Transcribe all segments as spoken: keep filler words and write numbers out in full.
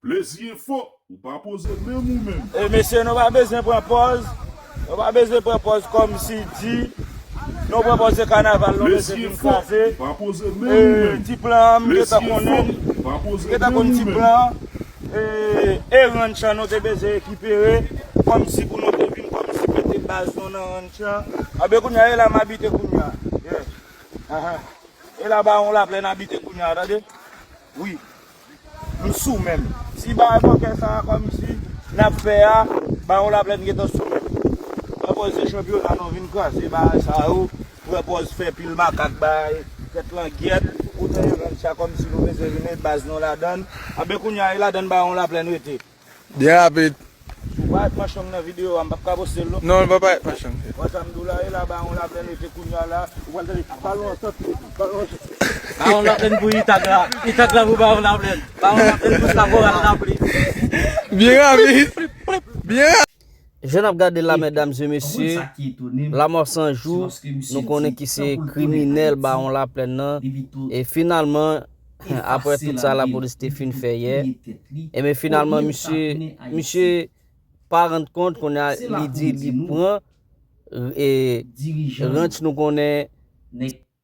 Plezi Enfo, ou pa poze menm ou menm. E mesye, nou pa bezwen pran pòz. Nou pa bezwen pran pòz kòmsi di nou pran pòz se kanaval, nou mesye vin kraze. E ti plan an, m gentan konnen. M gentan konn ti plan an. E, e ranch an nou te bezwen rekipere. Kòmsi pou nou te vin, kòmsi mete baz nou nan ranch an. Anben kounye a, e la m abite kounye a. Yeah. Ahan. E la Bawon Laplèn abite kounye a, tande? Wi. M sou menm. Si bagay bòkè sa a kòmsi n ap fè a, Bawon Laplèn gentan sou menm. Pran pòz se chanpyona, nou vin kraze bagay sa yo. Pran pòz fè pil makak bay tèt langyèt. Ou tande ranch sa kòmsi nou bezwen vin met baz nou ladann. Anben kounye a, e ladann Bawon Laplèn rete. Byen rapid. Si w pa et manchon m nan videyo a, m p ap ka poste l non. Non, l p ap et manchon m. Wè sa m di w la, e la Bawon Laplèn rete kounye a la. Ou pral tande Bawon Laplèn pou Itag la. Itag la pou Bawon Laplèn. Bawon Laplèn pou Kaporal Lapli. Byen rapid. Byen rapid. Jan n ap gade la, medam e mesye, Lanmò San Jou, nou konnen ki se kriminèl Bawon Laplèn nan. E finalman, apre tout sa lapolis te fin fè yè, ebyen finalman, misye, misye pa rann kont, kounye a, li di li pran, e, ranch nou konnen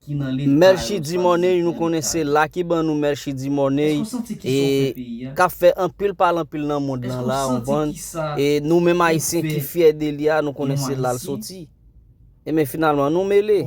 Melchie Dumornay, nou konnen se la ki ban nou Melchie Dumornay, e k ap fè anpil pale anpil nan mond lan la, ou konprann? E nou menm Ayisyen ki fyè de li a, nou konnen se la l soti. Ebyen finalman, nou mele.